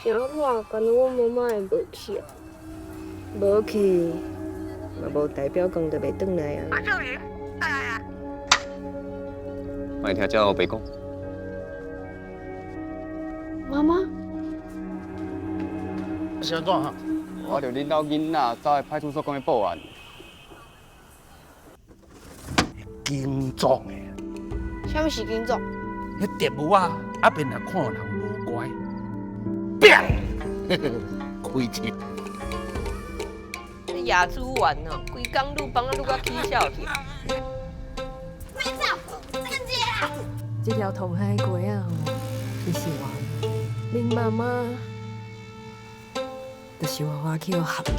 是按怎，敢若阮媽媽會無去啊？無去，嘛無代表講就袂轉來啊。莫聽這烏白講。媽媽，是按怎哈？我著恁兜囡仔走去派出所講欲報案。警總的，啥物是警總？彼特務啊，阿扁若看人無乖，砰，開槍。這野豬丸哦，規工愈放啊愈較起痟去。這條通海街仔吼，其實阮媽媽就是活活去予合去。